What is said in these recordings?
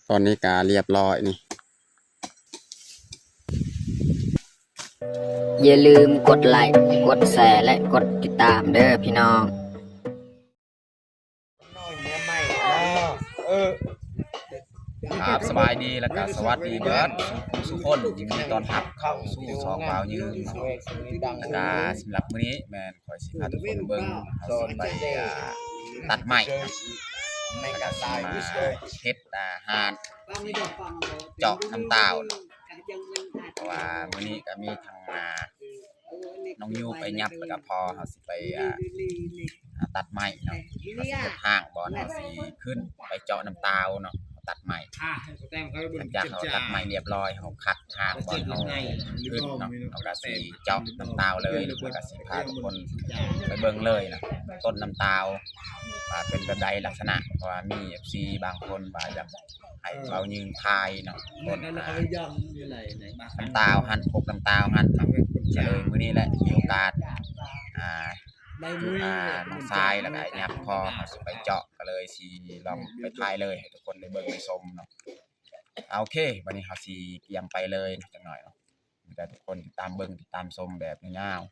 ຕອນນີ້ກະລຽບລ້ອຍນີ້. ຢ່າລືມກົດໄລ, ກົດແຊ ແລະ ກົດຕິດຕາມເດີພີ່ນ້ອງ. ຄັບ ສະບາຍດີ ແລ້ວກະສະຫວັດດີເບິດສູ່ຄົນ, ຍິນດີຕ້ອນຮັບເຂົ້າສູ່ຊ່ອງບ່າວຍືນເນາະ. ແລ້ວກະສຳລັບມື້ນີ້ແມ່ນຂ້ອຍຊິພາທຸກຄົນເບິ່ງ ເຮົາຊິໄປ ອ່າ ຕັດໄມ້ເນາະ ແລ້ວກະຊິມາເຮັດ ອ່າ ຮ້ານເຈາະນ້ຳຕາວເນາະ. ເພາະວ່າມື້ນີ້ກະມີທັງ ອ່າ ນ້ອງຢູໄປຫຍັບ ແລ້ວກະພໍ່ເຮົາຊິໄປ ອ່າ ອ່າ ຕັດໄມ້ເນາະ, ເຮົາຊິເຮັດຫ້າງບ່ອນເຮົາຊິຂຶ້ນໄປເຈາະນ້ຳຕາວເນາະ, ຕັດໄມ້. ຫຼັງຈາກເຮົາຕັດໄມ້ລຽບລ້ອຍ ເຮົາຄັດຫ້າງບ່ອນເຮົາຂຶ້ນເນາະ, ເຮົາກະຊິເຈາະນ້ຳຕາວເລີຍ ແລ້ວກະຊິພາທຸກຄົນໄປເບິ່ງເລີຍເນາະ ຕົ້ນນ້ຳຕາວວ່າເປັນແບບໃດລັກສະນະ, ເພາະວ່າມີເອັຟຊີບາງຄົນວ່າຢາກ ໃຫ້ເວົ້າຍືນຖ່າຍເນາະ ຕົ້ນ ອ່າ ນ້ຳຕາວຫັ້ນ ກົກນ້ຳຕາວຫັ້ນເນາະ. ກະເລີຍມື້ນີ້ແຫຼະ ມີໂອກາດ ອ່າ ອ່າ ນ້ອງຊາຍ ແລ້ວກະຍາມພໍເຮົາຊິໄປເຈາະ ກະເລີຍຊິລອງໄປຖ່າຍເລີຍ ໃຫ້ທຸກຄົນໄດ້ເບິ່ງໄດ້ຊົມເນາະ. ອ່າ ໂອເຄ ບາດນີ້ເຮົາຊິກຽມໄປເລີຍຈັກໜ້ອຍເນາະ, ໃຫ້ທຸກຄົນຕິດຕາມເບິ່ງ ຕິດຕາມຊົມແບບຍາວໆ.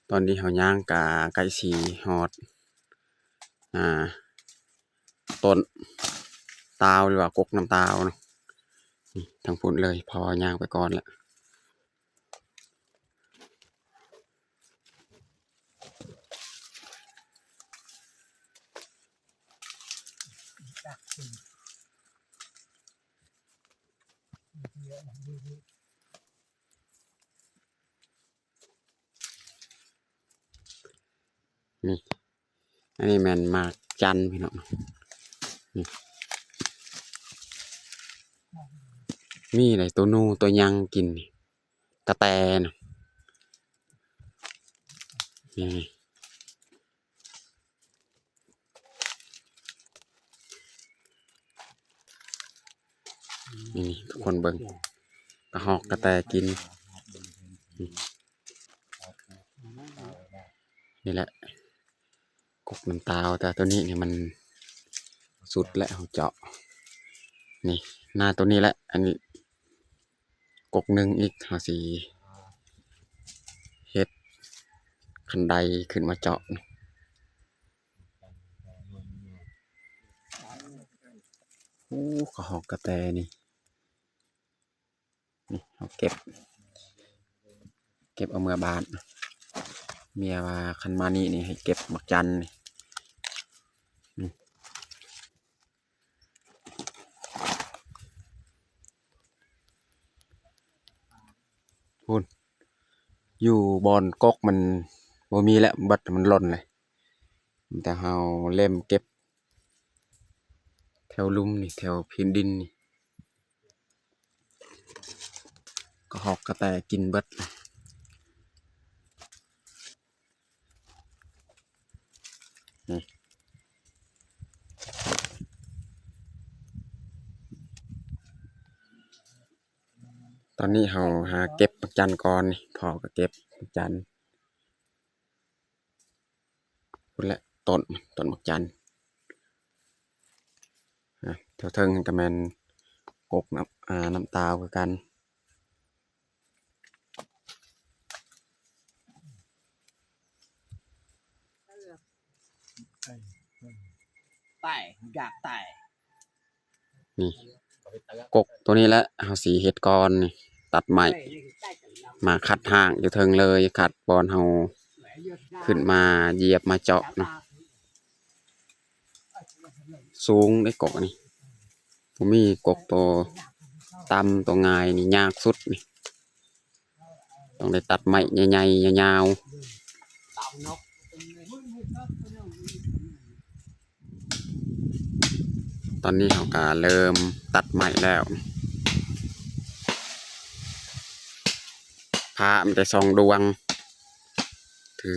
ຕອນນີ້ເຮົາຍ່າງກະໃກ້ຊິຮອດ ອ່າ ຕົ້ນຕາວ ຫຼືວ່າກົກນ້ຳຕາວເນາະ, ນີ້ທາງພຸ້ນເລີຍ ພໍ່ຍ່າງໄປກ່ອນລະ. ນີ້ ອັນນີ້ແມ່ນໝາກຈັນພີ່ນ້ອງ, ນີ້ ມີໄດ໋ ໂຕໜູໂຕຫຍັງກິນ ກະແຕນະ ນີ້. ນີ້ທຸກຄົນເບິ່ງ ກະຮອກກະແຕກິນ ນີ້ແຫຼະ ກົກນ້ຳຕາວ. ແຕ່ໂຕນີ້ນີ້ມັນສຸດແລ້ວ ເຮົາເຈາະ ນີ້ ໜ້າໂຕນີ້ແຫຼະ ອັນນີ້ ກົກໜຶ່ງອີກ ເຮົາຊິເຮັດຄັນໄດຂຶ້ນມາເຈາະ. ໂອ້ ກະຮອກກະແຕນີ້ ນີ້ເຮົາເກັບ ເກັບເອົາເມືອບ້ານ. ເມຍວ່າຄັນມານີ້ນີ້ໃຫ້ເກັບໝາກຈັນນີ້ ນີ້. ພຸ້ນ ຢູ່ບ່ອນກົກມັນບໍ່ມີແລ້ວ ເບິດ ມັນຫຼົ່ນເລີຍ. ແຕ່ເຮົາເລັມເກັບແຖວລຸ່ມນີ້ ແຖວພື້ນດິນນີ້ ກະຮອກກະແຕກິນເບິດ. ນີ້ ຕອນນີ້ເຮົາຫາເກັບໝາກຈັນກ່ອນ. ນີ້ ພໍ່ກະເກັບໝາກຈັນ ພຸ້ນແຫຼະ ຕົ້ນ ຕົ້ນໝາກຈັນ. ອາ ແຖວເທິງຫັ້ນກະແມ່ນກົກນ້ຳ ອາ ນ້ຳຕາວຄືກັນ. ຕາຍ ຢາກຕາຍ. ນີ້ ກົກໂຕນີ້ແຫຼະ ເຮົາຊິເຮັດກ່ອນນີ້ ຕັດໄມ້ ມາຂັດຮ່າງຢູ່ເທິງເລີຍ ຂັດບ່ອນເຮົາຂຶ້ນມາຢຽບມາເຈາະເນາະ. ສູງເດ້ກົກອັນນີ້ ບໍ່ມີກົກໂຕຕ່ຳໂຕງ່າຍນີ້ ຍາກສຸດນີ້. ຕ້ອງໄດ້ຕັດໄມ້ໃຫຍ່ໆ ຍາວໆ. ຕອນນີ້ເຮົາກະເລີ່ມຕັດໄມ້ແລ້ວ. ພະມີແຕ່ສອງດວງຖື.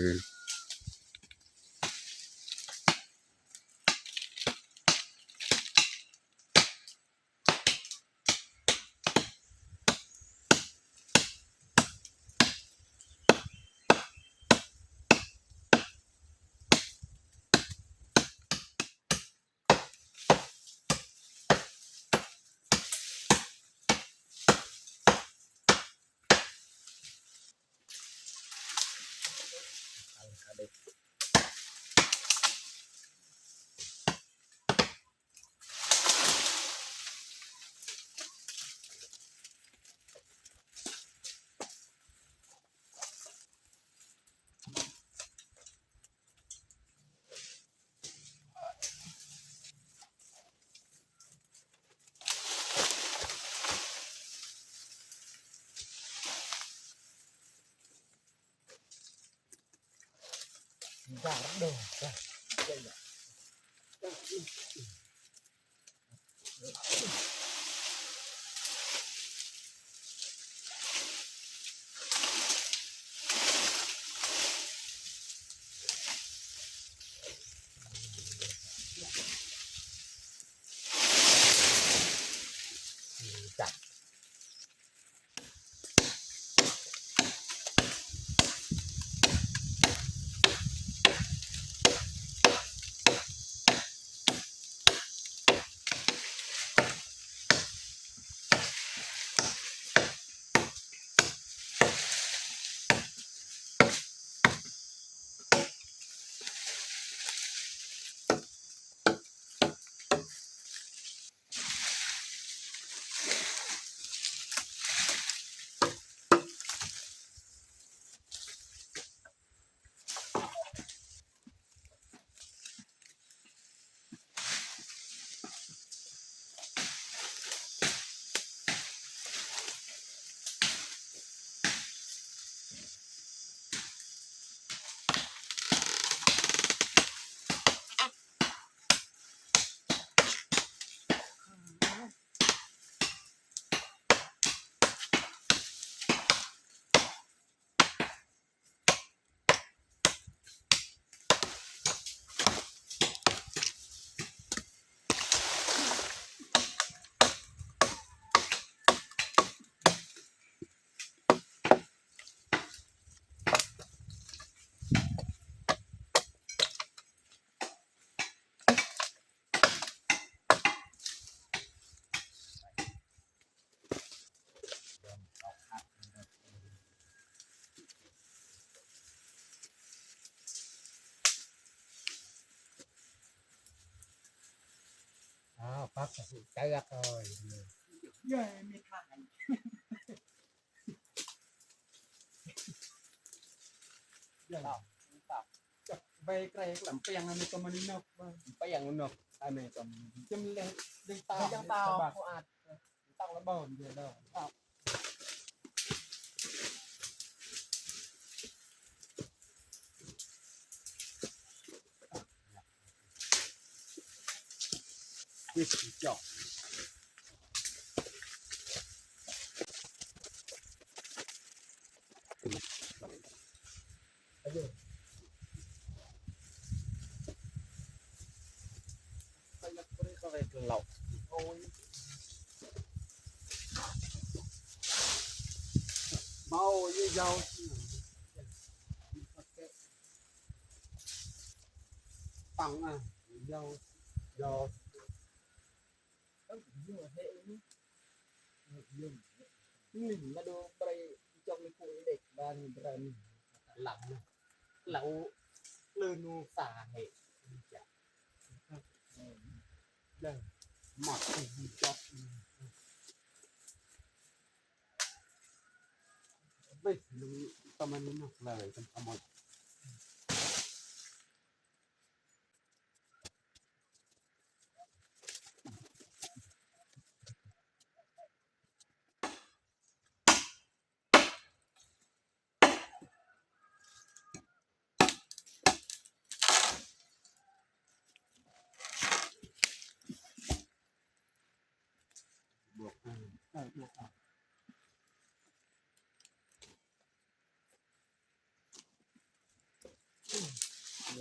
ອ້າວ ປັກກະສຸເຈືອກເອີຍ ເຢ້ ມີຂາຍ. ໃບແກຣກລຳປຽງອັນນີ້ກໍມັນນົກ ປຽງນົກ ອັນນີ້ກໍມັນຈຶ່ງເລັກ ດຶງຕາ ຍັງຕາ ສະບາຍ ບໍ່ອາດ ຕັ້ງລະເບີດເດີ. Păng à, dầu, dầu. Ơ, dầu hẹ ini. Ơ, dầu. Ini, madu bari jok ni ku ini, bari berani. Lau, lau, lenu sa hẹ. Dah, mak ini jok ini. Wis, lu teman ini lah, kan amat.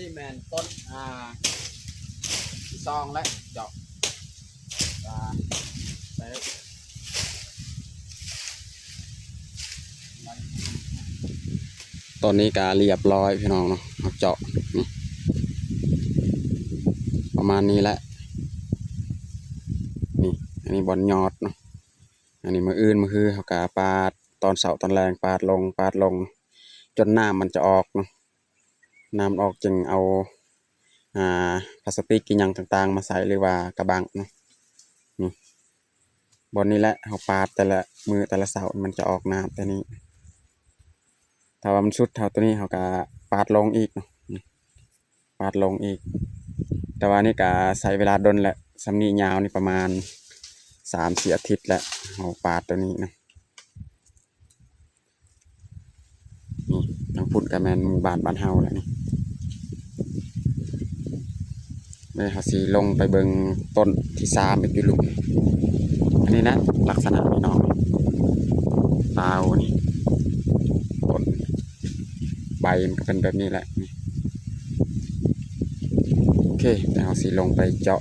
ນີ້ແມ່ນຕົ້ນ ອ່າ ທີສອງແລ້ວ ເຈາະ ອ່າ ໃສ່ ຕອນນີ້ກໍລຽບຮ້ອຍພີ່ນ້ອງເນາະ ເຮົາເຈາະນີ້ ປະມານນີ້ແຫຼະ ນີ້ ອັນນີ້ບ່ອນຍອດເນາະ ອັນນີ້ມື້ອື່ນມື້ຮືເຮົາກໍປາດ ຕອນເຊົ້າຕອນແລງປາດລົງ ປາດລົງ ຈົນນ້ຳມັນຈະອອກເນາະ ນ້ຳອອກຈຶ່ງເອົາ ອ່າ ພລາສຕິກອີ່ຫຍັງຕ່າງໆມາໃສ່ ຫຼືວ່າກະບັງເນາະ ນີ້ ບ່ອນນີ້ແຫຼະ ເຮົາປາດແຕ່ລະມື້ແຕ່ລະເຊົ້າ ມັນຈະອອກນ້ຳແຕ່ນີ້ ຖ້າວ່າມັນສຸດເທົ່າໂຕນີ້ ເຮົາກະປາດລົງອີກເນາະ ນີ້ ປາດລົງອີກ ແຕ່ວ່ານີ້ກະໃຊ້ເວລາດົນແຫຼະ ສ່ຳນີ້ຍາວນີ້ປະມານສາມສີ່ອາທິດແຫຼະ ເຮົາປາດໂຕນີ້ນະ ນີ້ ທາງພຸ້ນກະແມ່ນໝູ່ບ້ານບ້ານເຮົາແຫຼະນີ້ ນີ້ເຮົາຊິລົງໄປເບິ່ງຕົ້ນທີສາມອີກຢູ່ລຸ່ມ ອັນນີ້ນະ ລັກສະນະນີ້ເນາະ ຕາວນີ້ ຕົ້ນ ໃບມັນກໍເປັນແບບນີ້ແຫຼະ ນີ້ ໂອເຄ ແລ້ວເຮົາຊິລົງໄປເຈາະ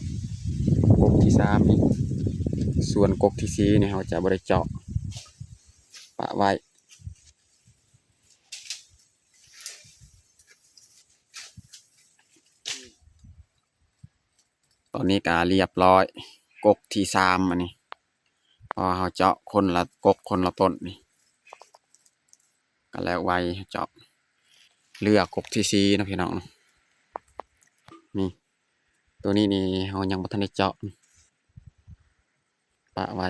ກົກທີສາມນີ້ ສ່ວນກົກທີສີ່ນີ້ເຮົາຈະບໍ່ໄດ້ເຈາະ ປະໄວ້ ຕອນນີ້ກະລຽບຮ້ອຍ ກົກທີສາມອັນນີ້ ເພາະວ່າເຮົາເຈາະຄົນລະກົກຄົນລະຕົ້ນນີ້ ກະແລ້ວໄວ ເຈາະ ເຫຼືອກົກທີສີ່ເນາະພີ່ນ້ອງເນາະ ນີ້ ໂຕນີ້ນີ້ເຮົາຍັງບໍ່ທັນໄດ້ເຈາະ ປະໄວ້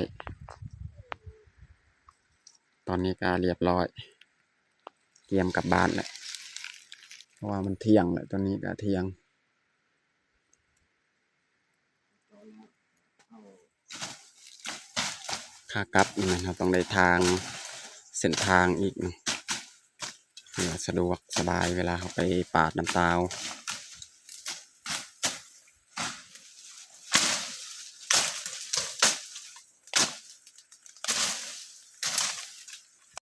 ຕອນນີ້ກະລຽບຮ້ອຍ ກຽມກັບບ້ານແຫຼະ ເພາະວ່າມັນທ່ຽງແຫຼະ ຕອນນີ້ກະທ່ຽງ ຂາກັບນີ້ແມ່ນເຮົາຕ້ອງໄດ້ທາງເສັ້ນທາງອີກເນາະ ເພື່ອສະດວກສະບາຍເວລາເຮົາໄປປາດນ້ຳຕາວ